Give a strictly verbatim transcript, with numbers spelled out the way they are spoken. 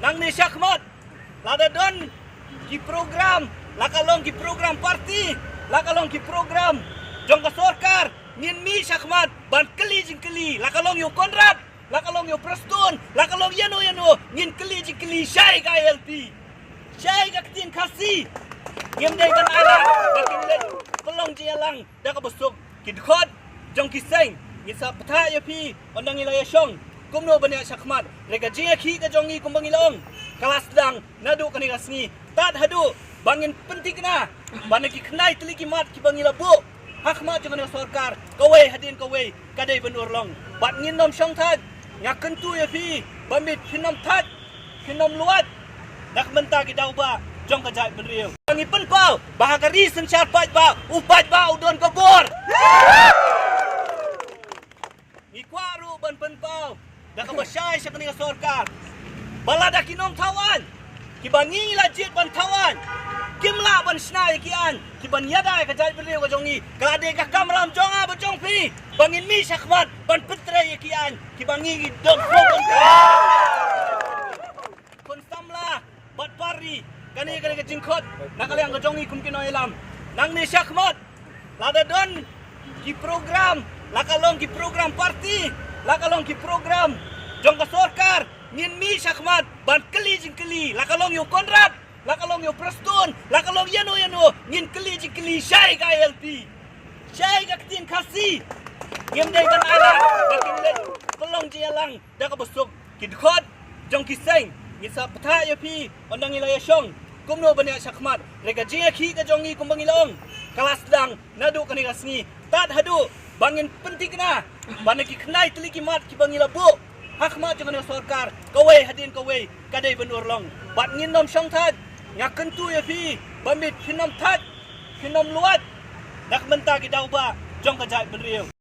Nangne shakhmat, lada don ki program, la ka long ki program party, la ka long ki program jong ka sorkar, ngin mih shakhmat ban kylli jingkylli, la ka long ïa u Conrad, la ka long ïa u Prestone, la ka long ïano ïano, ngin kylli jingkylli shai ka I L P, shai ka ktien Khasi. Ngim dei ban ai lad ba kin leit pynlong jingïalang da kaba suk. Ki dkhot jong ki seng, ngi sa pynthah ïa phi, ynda ngi la ïashong kumno ban ïa shakhmat. Re ka jingïakhih ka jong ngi kumba ngi la ong, ka la sdang naduh kane ka sngi tad haduh ba ngin pynthikna ba na ki khyndai tylli ki mat kiba ngi la buh ha khmat jong kane ka sorkar, kawei hadien kawei ka dei ban urlong. Bad ngin ym shong thait, nga kyntu ïa phi ba mut phin ym thait, phin ym luwat na ka bynta ki daw ba jong ka jaitbynriew. Ngi pynpaw ba ha ka ri synshar paidbah, u paidbah u don ka bor. Ngi kwah ruh ban pynpaw da kaba shai sha kane ka sorkar ba lada ki nongthaw aiñ kiba ngi la jied ban thaw aiñ kim lah ban shna ïa ki aiñ kiban ïada ïa ka jaitbynriew ka jong ngi, ka la dei ka kamram jong nga bad jong phi ba ngin mih shakhmat ban pyntrei ïa ki aiñ kiba ngi ngi dang sngewbha ban trei. Khun samla bad party, kane kane ka jingkhot na ka liang ka jong ngi kum ki nongïalam. Nangne shakhmat, lada don ki program, la ka long ki program party, la ka long ki program jong ka sorkar, ngin mih shakhmat ban kylli jingkylli, la ka long ïa u Conrad, la ka long ïa u Prestone, la ka long ïano ïano, ngin kylli jingkylli shai ka I L P, shai ka ktien Khasi. Ngim dei ban ai lad ba kin leit pynlong jingïalang da kaba suk. Ki dkhot jong ki seng, ngi sa pynthah ïa phi, ynda ngi la ïashong kumno ban ïa shakhmat. Re ka jingïakhih ka jong ngi kumba ngi la ong, ka la sdang naduh kane ka sngi tad haduh ba ngin pynthikna ba na ki khyndai tylli ki mat kiba ngi la buh ha khmat jong kane ka sorkar, kawei hadien kawei ka dei ban urlong. Bad ngin ym shong thait, nga kyntu ïa phi ba mut phin ym thait, phin ym luwat na ka bynta ki daw ba jong ka jaitbynriew.